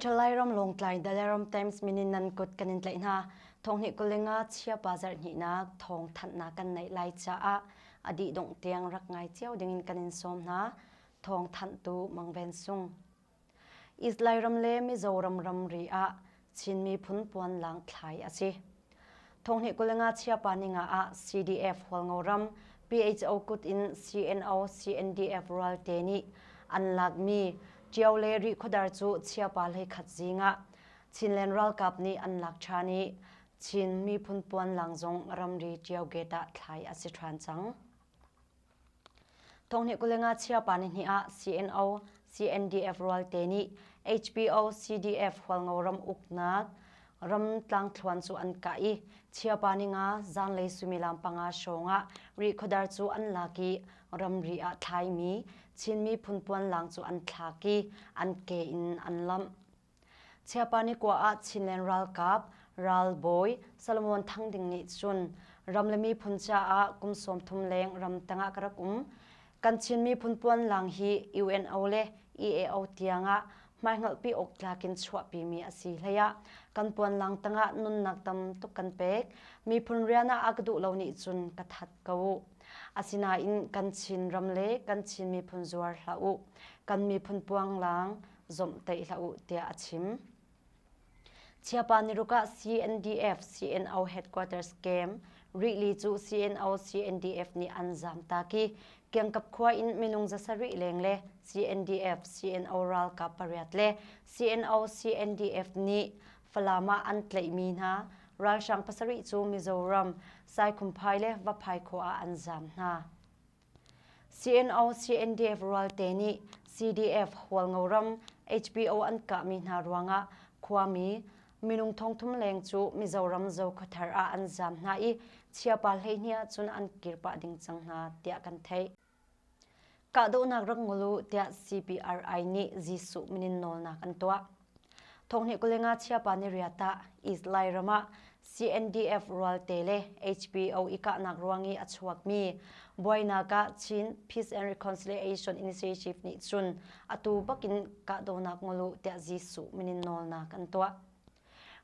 Central Lairam Lawngtlai The Lairam Times minin nan kut kan in tlaih hna. Thonghnih kulinga chiapa zarhhnihnak thawng thanhnak kan neih lai caah a dih dongh tiang rak ngai cio dingin kan in sawm hna. Thawng thanhtu Mang Ven Sung. East Lairam le Mizoram ramri ah Chin miphun puanlang thlai a si. Thonghnih 25 chiapa ninga ah CDF Hualngo ram PHO kut in CNO CNDF rualte nih an lakmi Ṭio le Rihkhawdar cu chiapa hleikhat zing ah Chinland ralkap nih an lak ṭhan i Chin miphun puanlang zong ramri Ṭio gate ah thlai a si ṭhan cang. Thonghnih 25 chiapa nihnih ah CNO, CNDF rualte nih HPO, CDF Hualngo ram uknak ram tlangthluan cu an kah i chiapa ninga zanlei suimilam panga hrawng ah Rihkhawdar cu an lak i ramri ah thlaimi Chin miphun puanlang cu an thlak i an ke in an lamh. Chiapa nikua ah Chinland ralkap ralbawi Solomon Thang Ding nih cun ram le miphun caah kum 30 leng ram tangah ka rak um. Kan Chin miphun puanlang hi UNO le EAO tiangah hmaihngalhpi awk tlak in chuahpimi a si hlei ah kan puanlang tangah nunnak tam tuk kan pek. Miphun rian ah a ka duh lo nih cun ka that ko u. Asinain kan Chin ram le kan Chin miphun zuar hlah u. Kan miphun puanglang zomhtaih hlah u tiah a chim. Chiapa niruk ah CNDF CNO headquarters camp Rihli cu CNO CNDF nih an zamtak i Kiangkap khua in minung zasarih leng le CNDF CNO ralkap pariat le CNO CNDF nih Falam ah an tlaihmi hna ralhrang pasarih cu Mizoram Saikhumphai le Vaphai khua ah an zam hna. CNO CNDF rualte nih CDF Hualngo ram HBO an kahmi hna ruangah khuami minung thongthum leng cu Mizoram Zokhawthar ah an zaam hna i chiapa 12 ahcun an kir pah ding cang hna tiah kan theih. Kahdohnak rak ngol u tiah CPRI nih Jesuh minin nawlnak an tuah. Thonghnih 25 chiapa ni riat ah East Lairam ah CNDF rualte le HBO i kahnak ruang i a chuakmi buainak ah Chin Peace and Reconciliation Initiative nih cun atu bakin kahdohnak ngol u tiah Jesuh minin nawlnak an tuah.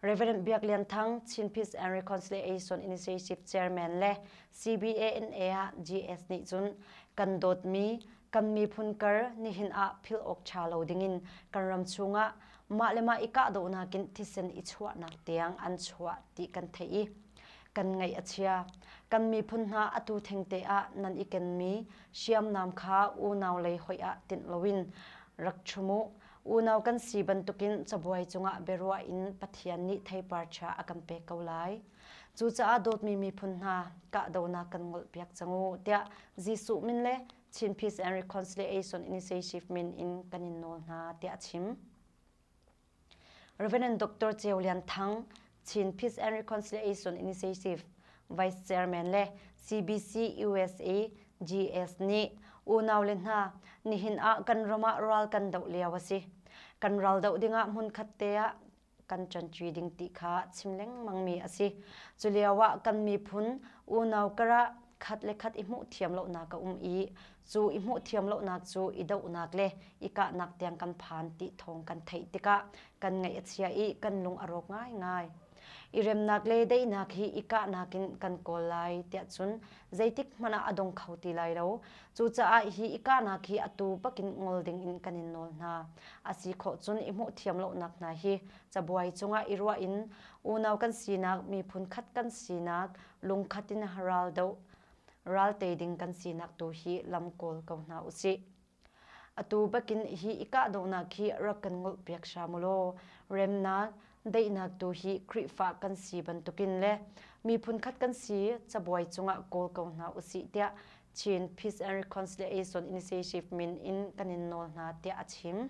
Reverend Biak Lian Thang, Chin Peace and Reconciliation Initiative Chairman le CBANA ah GS nih cun kan dawtmi kan miphun kar nihin ah philh awk ṭha lo dingin kan ram chungah mah le mah i kahdohnak in thisen i chuahnak tiang an chuah ti kan theih i kan ngaih a chia. Kan miphun hna atu thengte ah nan i kenmi hriamnam kha unau lei hoih ah tinh loin rak chum u. Unau kan si bantukin cabuai cungah biaruah in Pathian nih theipar ṭha a kan pek ko lai. Cucaah dawtmi miphun hna, kahdohnak kan ngolhpiak cang u, tiah Jesuh min le Chin Peace and Reconciliation Initiative min in kan in nawl hna, tiah a chim. Reverend Dr. Ceu Lian Thang, Chin Peace and Reconciliation Initiative Vice Chairman le CBC USA GS nih unau le hna nihin ah kan ram ah ral kan doh lio a si. Kan ral doh dingah hmunkhat te ah kan ṭanṭi ding ti kha chim lengmangmi a si. Cu lio ah kan miphun unau karah khat le khat i hmuh thiam lonak a um i cu i hmuh thiam lonak cu i dohnak le i kahnak tiang kan phan ti thawng kan theih tikah kan ngaih a chia i kan lung a rawk ngaingai. I remnak le daihnak hi i kahnak in kan kawl lai tiah cun zeitik hmanh ah a dong kho ti lai lo. Cucaah hi i kahnak hi atu bakin ngol ding in kan in nawl hna. A si khawh cun i hmuh thiam lonak hna hi cabuai cungah i ruah in unau kan sinak, miphun khat kan sinak, lungkhat in ral doh, ral tei ding kan sinak tu hi lam kawl ko hna usih. Atu bakin hi i kahdohnak hi rak kan ngolhpiak hram u law remnak, daihnak tu hi Khrihfa kan si bantukin le miphun khat kan si cabuai cungah kawl ko hna usih tiah Chin Peace and Reconciliation Initiative min in kan in nawl hna tiah a chim.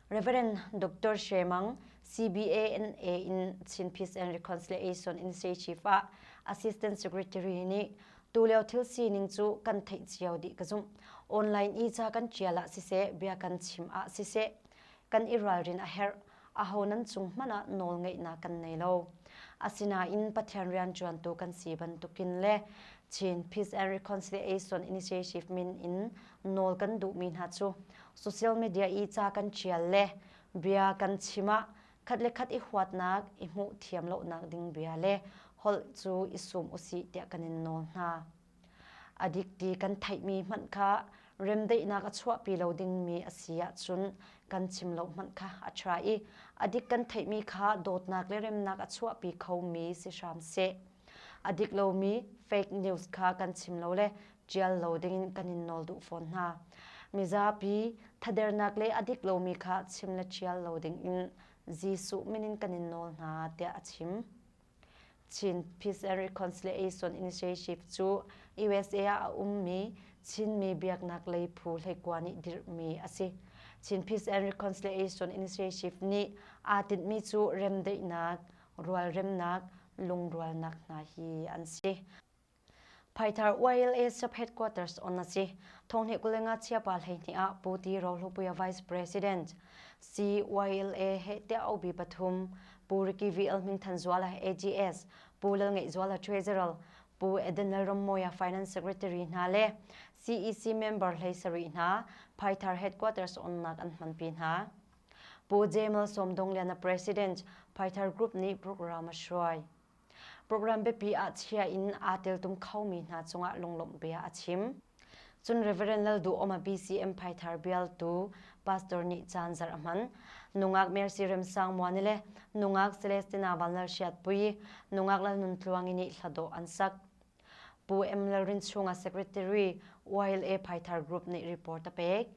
Reverend Dr. She Mang, CBANA in Chin Peace and Reconciliation Initiative ah Assistant Secretary nih tulio thil sining cu kan theih cio dih ka zumh. Online i ca kan ṭial ah siseh, bia kan chim ah siseh, kan i ralrin a herh. Aho nan cung hmanh ah nawlngeihnak kan nei lo. Asinain Pathian rianṭuantu kan si bantukin le Chin Peace and Reconciliation Initiative min in nawl kan duhmi hna cu social media i ca kan ṭial le Bia kan chim ah khat le khat i huatnak, i hmuh thiam lonak ding bia le holh cu i sum usih tiah kan in nawl hna. A dik ti kan theihmi hmanh kha remdaihnak a chuahpi lo dingmi a si ahcun kan chim lo hmanh kha a ṭha i a dik kan theihmi kha dawtnak le remnak a chuahpi khomi si hram seh. A dik lomi fake news kha kan chim lo le ṭial lo dingin kan in nawl duh fawn hna. Mizapi thadernak le a dik lomi kha chim le ṭial lo dingin Jesuh min in kan in nawl hna tiah a chim. Chin Peace and Reconciliation Initiative cu USA ah a ummi Chinmi biaknak lei phu hleikua nih dirhmi a si. Chin Peace and Reconciliation Initiative nih aa tinhmi cu remdaihnak, rualremnak, lungrualnak hna hi an si. Phaithar YLA Sub Headquarters on a si. Thonghnih 25 chiapa 12 ah Pu Ti Rohlupuia Vice President CYLA he tiah OB pathum Pu Ricky VL Hmingthanzuala AGS Pu Lalngeihzuala Treasurer Pu Eden Lalrammawia Finance Secretary hna le CEC member hlei sarih hna Phaithar Headquarters onnak an hmanpi hna. Pu Jamal Sawmdongliana President Phaithar Group nih program a hruai. Program biapi ah chia in aa teltum khomi hna cungah lunglawmh bia a chim. Cun Reverend Lalduhawma BCM Phaithar bialtu pastor nih caan zarh a hman. Nungak Mercy Remsang Muani le nungak Celestina Vanlalhriatpui, nungak Lalnuntluangi nih hladawh an sak. Pu M. Lalrinchunga Secretary YLA Phaithar Group nih report a pek.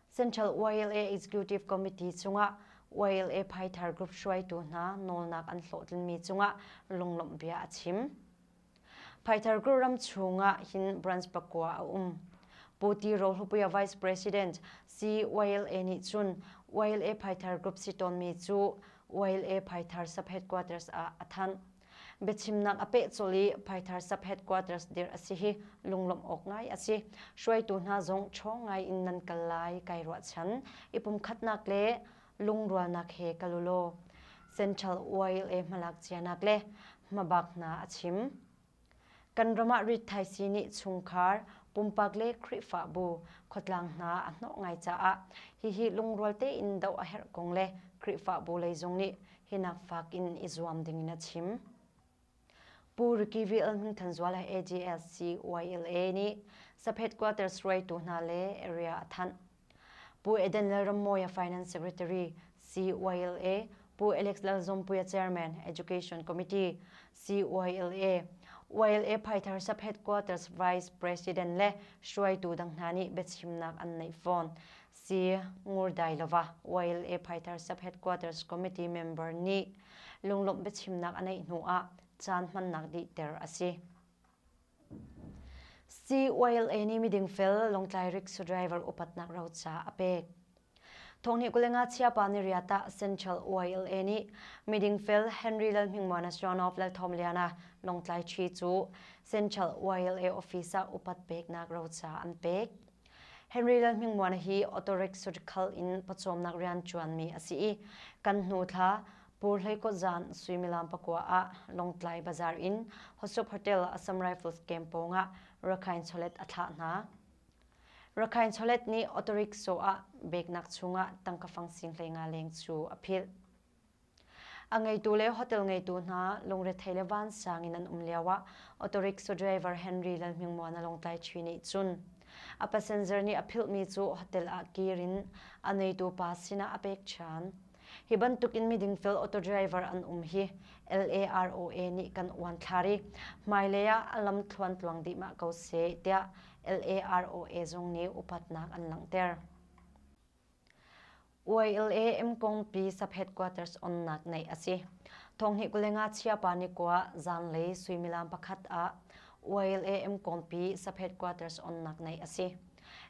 Central YLA Executive Committee chungah YLA Phaithar Group hruaitu hna nawlnak an hlawhtlinmi cungah lunglawmh bia a chim. Phaithar Group ram chungah hin branch pakua a um. Pu Ti Rohlupuia Vice President CYLA nih cun YLA Phaithar Group si tawnmi cu YLA Phaithar Sub Headquarters ah a thanh. Biachimnak a peh colh i Phaithar Sub Headquarters dirh a si hi lunglawmh awk ngai a si. Hruaitu hna zong ṭhawng ngai in nan kal lai kai ruahchan. I pumkhatnak le lungrualnak he kal u law Central YLA hmalak cianak le hmabak hna a chim. Kan ram ah rithaisii nih chungkhar, pumpak le Khrihfabu, khuatlang hna a hnawh ngai caah hihi lungrual tein doh a herh kong le Khrihfabu lei zong nih hinak fak in i zuam ding in a chim. Pu Ricky VL Hmingthanzuala AGSC YLA nih sub headquarters hruaitu hna le area a thanh. Pu Eden Lalrammawia Finance Secretary CYLA, Pu Alex Lalzawmpuia Chairman Education Committee CYLA, YLA Phaithar Sub Headquarters Vice President le hruaitu dang hna nih biachimnak an neih fawn. Si Ngurdailova, YLA Phaithar Sub Headquarters Committee member nih lunglawmh biachimnak a neih hnu ah caan hmannak dihter a si. CYLA nih miding fel Lawngtlai rickshaw driver upatnak roca a pek. Thonghnih 25 chiapa ni riat ah Central YLA nih miding fel Henry Lalhmingmuana son of Lalthawmliana Lawngtlai Ṭhi cu Central YLA office ah upat peknak roca an pek. Henry Lalhmingmuana hi auto rickshaw khal in pawcawmnak rian ṭuanmi a si i kan hnu thla Purhlei zan suimilam pakua ah Lawngtlai Bazar in Hosop Hotel Assam Rifles camp pawngah Rakhine chawlet a thlah hna. Rakhine chawlet nih auto rickshaw ah beknak chungah tangka fang sing 15 leng cu a philh. A ngeitu le hotel ngeitu hna lungrethei le vansang in an um lioah auto rickshaw driver Henry Lalhmingmuana Lawngtlai Ṭhi nih cun a passenger nih a philhmi cu hotel ah kir in a neitu pa sinah a pek ṭhan. Hi bantuk in midingfel auto driver an um hi LAROA nih kan uan thlar i hmailei ah a lam thluan tluang dih mah ko seh tiah LAROA zung nih upatnak an langhter. YLA Mkongpi Sub Headquarters onnak neih a si. Thonghnih 25 chiapa ni kua zanlei suimilam pakhat ah YLA Mkongpi Sub Headquarters onnak neih a si.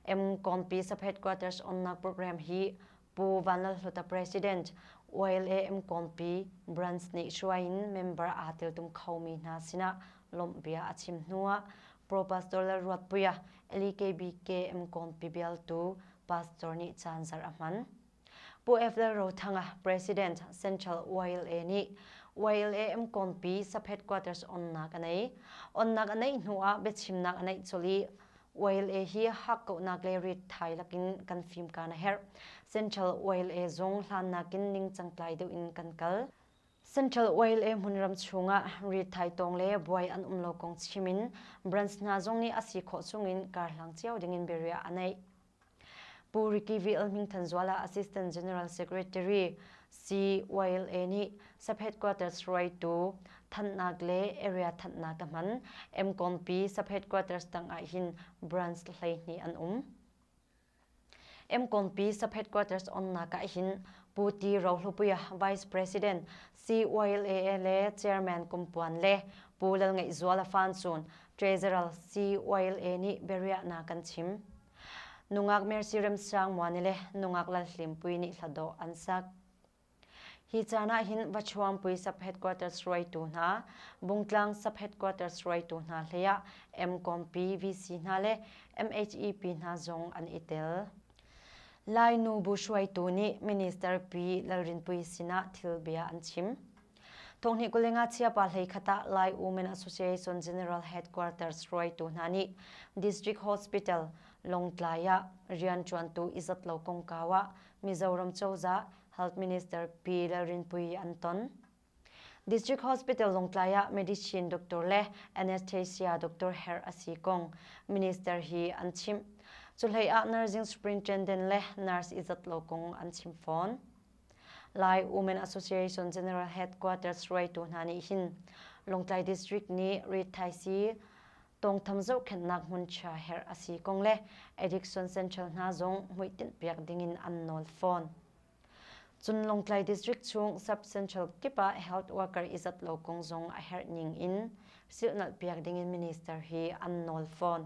Mkongpi Sub Headquarters onnak program hi Pu Vanlalhluta President YLA Mkongpi Branch nih hruai in member aa teltum khomi hna sinah lawmhbia a chim hnuah Pro Pastor Lalruatpuia LEKBK Mkongpi bialtu pastor nih caan zarh a hman. Pu F. Lalrothanga, President, Central YLA nih YLA Mkonpi Sub Headquarters onnak a nei. Onnak a neih hnu ah biachimnak a neih colh i YLA hi hakkauhnak le ritthai lakin kan fimkaan a herh. Central YLA zong hlan nakin ningcang tlai deuh in kan kal. Central YLA hmunram chungah ritthai tawng le buai an um lo kong chim in branch hna zong nih a si khawh chungin karhlang cio dingin biariah a neih. Pu Ricky V. L. Hmingthanzuala Assistant General Secretary CYLA nih Sub Headquarters hruaitu thanhnak le area thanhnak a hman. MCOMP Sub Headquarters tang ah hin branch 12 an um. MCOMP Sub Headquarters onnak ah hin Pu T. Rohlupuia Vice President CYLA le Chairman Kumpuan le Pu Lalngaihzuala Fancun Treasurer CYLA nih biariahnak an chim. Nungak Mercy Remsang Muani le nungak Lalhlimpui nih hladawh an sak. Hi caan ah hin Vachuangpui Sub Headquarters hruaitu hna, Bungtlang Sub Headquarters hruaitu hna hlei ah MCOMP VC hna le MHEP hna zong an i tel. Lai nu bu hruaitu nih Minister Pi Lalrinpui sinah thil bia an chim. Thonghnih 25 chiapa hleikhat ah Lai Women Association General Headquarters hruaitu hna nih District Hospital Lawngtlai ah rianṭuantu i zat lo kongkau ah Mizoram cozah Health Minister Pi Lalrinpuii an ton. District Hospital Lawngtlai ah medicine doctor le anesthesia doctor herh a si kong minister hi an chimh. Cu hlei ah nursing superintendent le nurse i zat lo kong an chim fawn. Lai Women Association General Headquarters hruaitu hna nih hin Lawngtlai District nih rithaisii tawngtham zohkhenhnak hmun chia herh a si kong le Addiction Central hna zong hmuitinh piak dingin an nawl fawn. Cun Lawngtlai District chung sub-central kip ah health worker i zat lo kong zong a herh ning in silhnalh piak dingin minister hi an nawl fawn.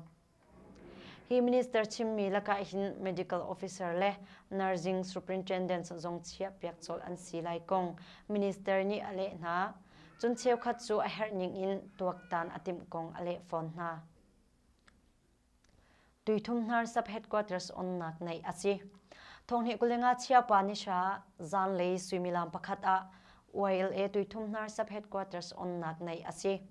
Hi minister chimmi lakah hin medical officer le nursing superintendent zong chiahpiak colh an si lai kong minister nih a leh hna. Cun cheukhat cu a herh ning in tuaktan a timh kong a leh fawn hna. Tuithum hnar sub headquarters onnak neih a si. Thonghnih 25 chiapa nihra zanlei suimilam pakhat ah YLA Tuithum hnar sub headquarters onnak neih a si.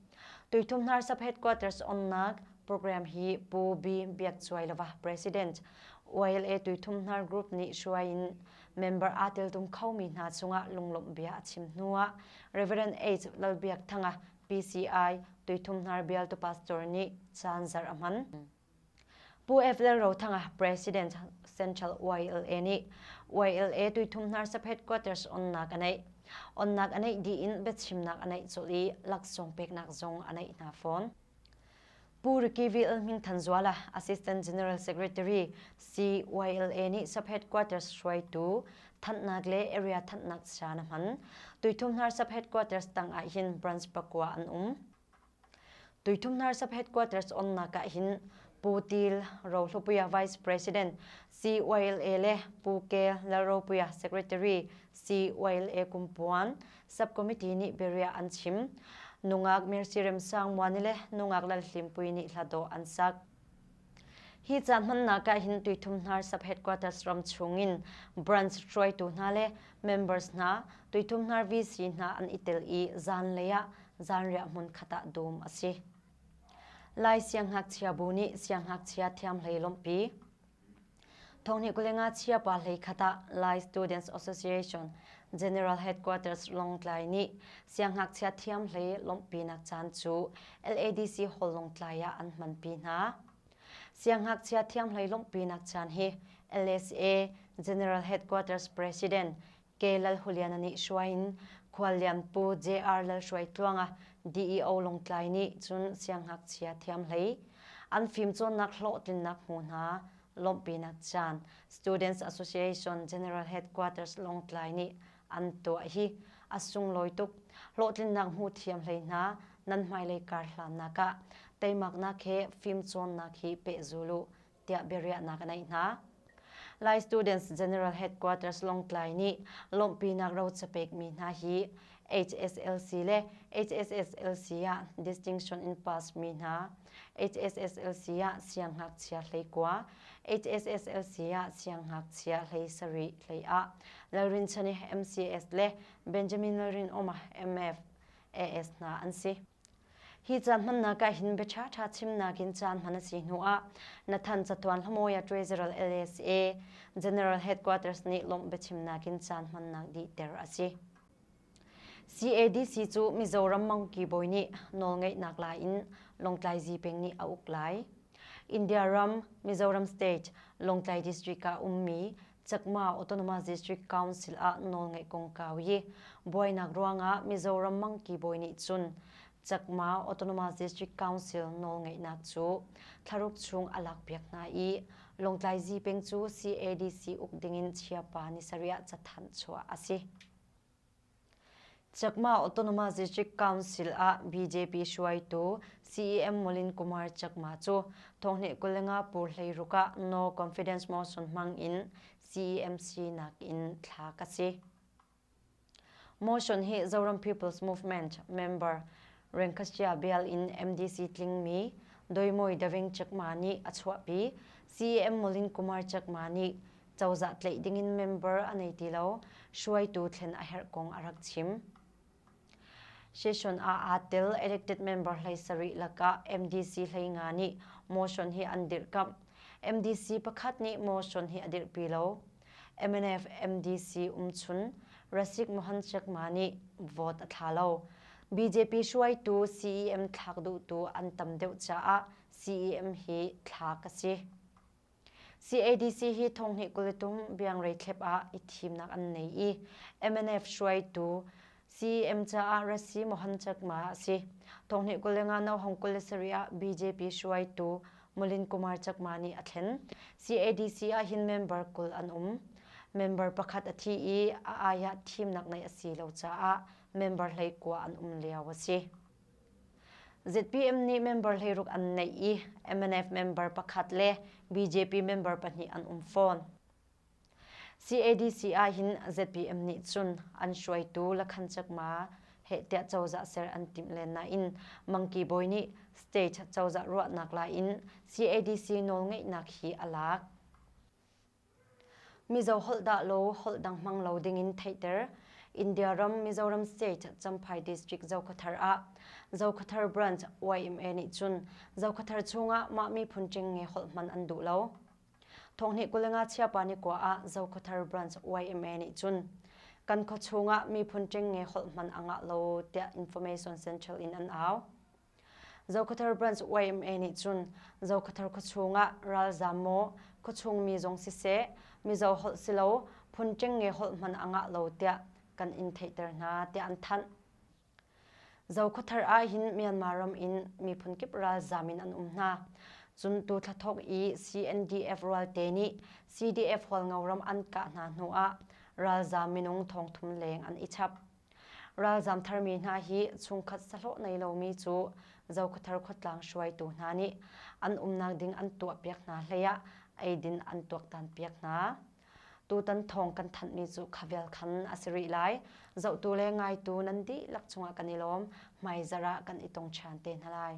Tuithum hnar sub headquarters onnak program hi Pu B. Biakcuailova President YLA Tuithum hnar group nih hruai in member aa teltum khomi hna cungah lunglawmh bia a chim hnuah Reverend H. Lalbiakthanga PCI Tuithum hnar bialtu pastor nih caan zarh a hman. Pu F. Lalrothanga President Central YLA nih YLA tuithum hnar sub headquarters onnak a neih. Onnak a neih dih in biachimnak a neih colh i laksawng peknak zong a neih hna fawn. Pu Ricky V. L. Hmingthanzuala, Assistant General Secretary, CYLA nih sub headquarters hruaitu thanhnak le area thanhnak caan a hman. Tuithum hnar sub headquarters tang ah hin branch pakua an um. Tuithumhnar sub headquarters onnak ah hin Pu Til Rohlupuia Vice President CYLA le Pu Ke Lalropuia Secretary CYLA Kumpuan Subcommittee nih biariah an chim. Nungak Mercy Remsang Muani le Nungak Lalhlimpui nih hla dawh an sak. Hi caan hmannak ah hin Tuithumhnar Sub Headquarters ram chungin branch hruaitu hna le members hna, Tuithumhnar VC hna an i tel i zanlei ah zanriah hmunkhat ah dum a si. Lai Siangngakchia Bu nih siangngakchia thiamhlei lawmhpi. Thonghnih 25 chiapa hleikhat ah Lai Students Association General Headquarters Lawngtlai nih siangngakchia thiamhlei lawmhpinak caan cu LADC Hall Lawngtlai ah an hmanpi hna. Siangngakchia thiamhlei lawmhpinak caan hi LSA General Headquarters President K. Lalhuliana nih hruai in khuallian Pu J.R. Lalhruaitluanga DEO Lawngtlai nih cun siangngakchia thiamhlei an fimcawnnak hlawhtlinnak hmu hna lawmhpinak caan Students Association General Headquarters Lawngtlai nih an tuah hi a sunglawi tuk. Hlawhtlinnak hmu thiam hlei hna nan hmailei kar hlannak ah teimaknak he fimcawnnak hi pehzul u tiah biariahnak a neih hna. Lai Students General Headquarters Lawngtlai nih lawmhpinak roca pekmi hna hi HSLC le HSSLC ah distinction in pass mi hna, HSSLC ah siangngakchia hleikua, HSSLC ah siangngakchia hlei sarih hlei ah Lalrinchani MCS le Benjamin Lalrinawma MF AS hna an si. Hi caan hmannak ah hin bia ṭhaṭha chimnak in caan hman a si hnu ah Nathan Catuan Hlamoya Treasurer LSA General Headquarters nih lawmh biachimnak in caan hmannak dihter a si. CADC cu Mizoram Mangki bawi nih nawlngeihnak la in Lawngtlai Zipeng nih a uk lai. India ram Mizoram State Lawngtlai District ah ummi Chakma Autonomous District Council ah nawlngeih kongkau i buainak ruangah Mizoram Mangki bawi nih cun Chakma Autonomous District Council nawlngeihnak cu thlaruk chung a lakpiak hna i Lawngtlai Zipeng cu CADC uk dingin chiapa ni sarih ah cathanh chuah a si. Chakma Autonomous District Council ah BJP hruaitu CEM Mulin Kumar Chakma cu thonghnih 25 pur 16 ah no confidence motion hmang in CEMC nakin thlak a si. Motion hi Zoram People's Movement member Rengkhasia bial in MDC tlingmi Doimoi Daving Chakma nih a chuahpi. CEM Mulin Kumar Chakma nih cozah tlaih dingin member a nei ti lo, hruaitu thlen a herh kong a rak chim. Session ah aa tel elected member 17 lakah MDC 15 nih motion hi an dirhkamh. MDC pakhat nih motion hi a dirhpi lo. MNF MDC umchun Rasik Mohan Chakma nih vote a thla lo. BJP hruaitu CEM thlak duhtu an tam deuh caah CEM hi thlak a si. CADC hi thonghnih 23 biangrei thlep ah i thimnak an nei i MNF hruaitu CEM caah Rasi Mohan Chakma a si. Thonghnih 25 nohong 27 ah BJP hruaitu Mulin Kumar Chakma nih a thlen. CADC ah hin member 20 an um. Member pakhat a thi i a ai ah thimnak neih a si lo caah member 19 an um lio a si. ZPM nih member 16 an neih i MNF member pakhat le BJP member pahnih an um fawn. CADC ah hin ZPM nih cun an hruaitu Lakhan Chakma he tiah cozah ser an timh len nain Mangki Bawi nih state cozah ruahnak la in CADC nawlngeihnak hi a lak. Mizo holh dah law holh dang hmang lo dingin theihter. India ram Mizoram State Champhai District Zokhawthar ah Zokhawthar Branch YMA nih cun Zokhawthar chungah mah miphun ṭengnge holh hman an duh lo. Thonghnih 25 chiapa ni kua ah Zokhawthar Branch YMA nih cun kan khua chungah miphun ṭengnge holh hman a ngah lo tiah Information Central in an au. Zokhawthar Branch YMA nih cun Zokhawthar khuachung ah ralzaam maw khuachung mi zong siseh Mizo holh si lo phun ṭengnge holh hman a ngah lo tiah kan in theihter hna tiah an thanh. Zokhawthar ah hin Myanmar ram in miphun kip ralzaam in an um hna. Cun tu thla thawk i CNDF rualte nih CDF Hualngo ram an kah hna hnu ah ralzaam minung 3,000 leng an i chap. Ralzaam tharmi hna hi chungkhat sahlawh nei lomi cu Zokhawthar khuatlang hruaitu hna nih an umnak ding an tuahpiak hna hlei ah eidin an tuaktanpiak hna. Tutan thawng kan thanhmi cu khavel khan a si rih lai. Zohtu le ngaitu nan dihlak cungah kan i lawm. Hmaizarh ah kan i tong ṭhan te hna lai.